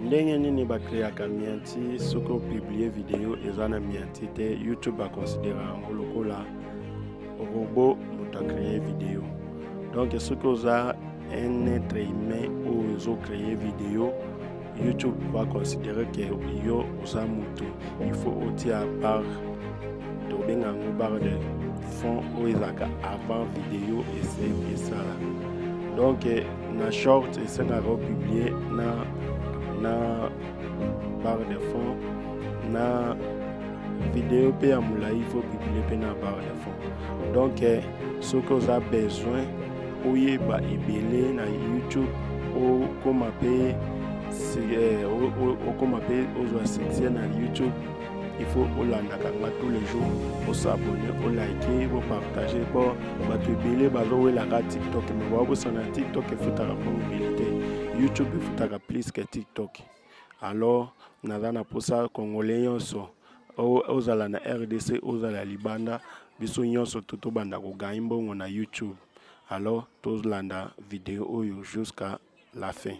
Ndenge nini ba creaka mianti? Soki opublie video eza na mianti te, YouTube baconsidera yango lokola robot moto acree video. Donc soki oza un être humain oyo ozocree video, YouTube va considérer que yo oza motu, il faut otia barre, tobenga yango barre de fond, oyo ezalaka avant video esala. Donc na short esengaka opublie na barre de fond, na video mpe ya molai il faut publie mpe na barre de fond. Donc soki oza besoin oyeba ebele na YouTube, okoma mpe okoma mpe ozwa succès na YouTube, il faut olandaka nga tous les jours, osabone, olike, opartage, mpo bato ebele bazowelaka TikTok, me babosana TikTok efutaka mbongo ebele te, YouTube efutaka plus que TikTok. Alors naza na mposa Congolais nyonso, ozala na RDC, ozala libanda, biso nyonso to tobanda kogagner mbongo na YouTube. Alors tolanda video oyo jusqu'à la fin.